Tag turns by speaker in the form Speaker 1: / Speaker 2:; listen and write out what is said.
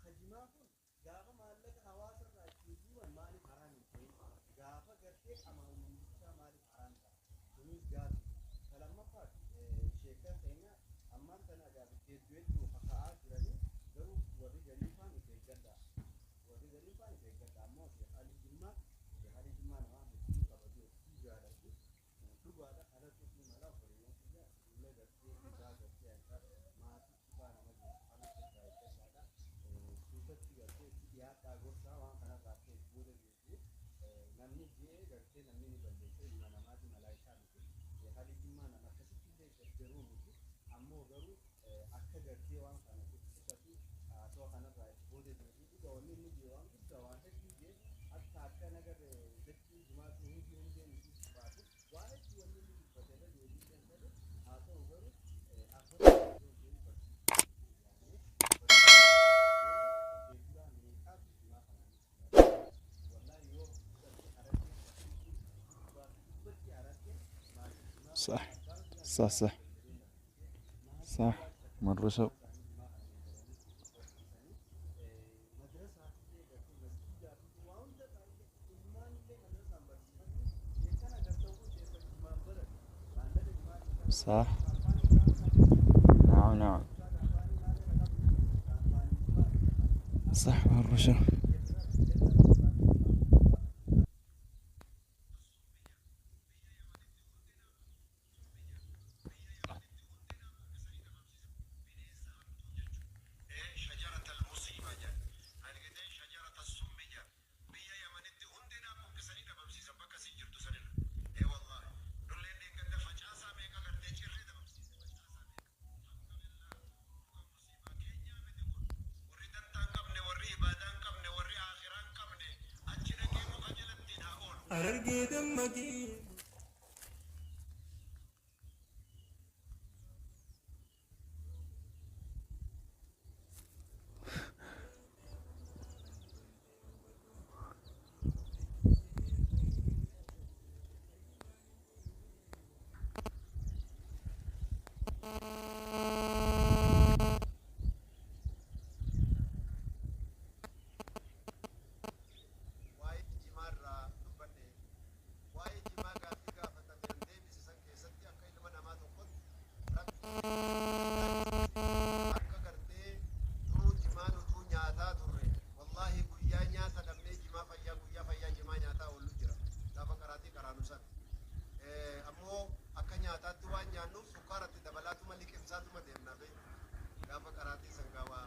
Speaker 1: Ka jimaa kun gaafa maallaqa hawaasa irraa ittiin guuran maaliif haraam hin ta'in? Gaafa gartee qaama uummatichaa maaliif haraam ta'a? Kunis gaafi. Ka lammaffaa, sheekkan keenya ammaan tana gaafi hedduu hedduu kaka'aa jiranii, garuu warri garii faan of eeggadhaa. Warri garii faan of eeggadhaa. Ammoo Sheekh Alii Jimmaa, Sheekh Alii Jimmaa nama hedduu kabajuu, hedduu jaaladhu. Dhugaadha, kanatu ni mala. Obboleeyyan kiyya, fuula gartee dhugaa gartee akka maatiitti faa nama geessu kana irraa eeggadhaadha. Suutatti gartee itti dhiyaadhaa, gorsaa waan kanarraa akka booda deebi'u. Namni ji'ee gartee namni ni balleessa, ilma namaati, malaayikaa miti. Sheekh Alii Jimmaa nama akkasitti illee jarjaruu miti. Ammoo garuu akka gartee waan kana qusatu, haasawaa kanarraa itti booda deebi'u. Dhuga, wanni inni ji'e waan guddaa, waan hedduu ji'e. Akka nagarre dachii jimaatu hundi hundeen isii baatu waan hedduu wanni inni dubbate irra deebi'uu danda'e. Haa ta'u garuu arraba osoo hin ta'in barsiisuu, qotee bulaa meeqaatu jimaa kanaan, wallahi, yoo gartee Harargee dubbatti, Harargee maatii jimaa
Speaker 2: صح صح صح صح مرة شو.
Speaker 1: Madrasaa illee, gartee masjiidaa fi waa hunda ilmaan illee madrasaan barsiifatu. Sheekana gartee sheeka jimaan barate maallaqa jimaa
Speaker 2: صح، نعم نعم، صح، مرة شو.
Speaker 3: شجرة المصيبة جا argitee، شجرة السم جا. Biyya Yamanitti hundinaa buqqisanii dhabamsiisan bakka sin jirtu sanirra. Ee wallahi, nulleen deeggadda facaasaa meeqa gartee cirree dhabamsiise, facaasaa meeqa. Alhamdulillah, muka musiibaa keenyaa miti kun. Warri dantaa hin qabne, warri ibaadaa hin qabne, warri akhiraa hin qabne achi dhaqee muka jalatti haa oolu.
Speaker 4: Harargee dammaqii.
Speaker 3: Waa'ee jimaarraa dubbanne, waa'ee jimaa gaaffii gaafatame an deebise san keessatti akka ilma namaa tokkotti Rabbi akka gartee duruu jimaan utuu nyaataa turre, wallaahi, guyyaa nyaata dhabnee jimaa fayyaa, guyyaa fayyaa jimaa nyaataa oollu jira gaafa qaraatii qaraanu san. Ammoo akka nyaataatti waan nyaannuuf sukkaaratti dabalaatuma liqimsaatuma deemna beektu gaafa qaraatii san gaawaa.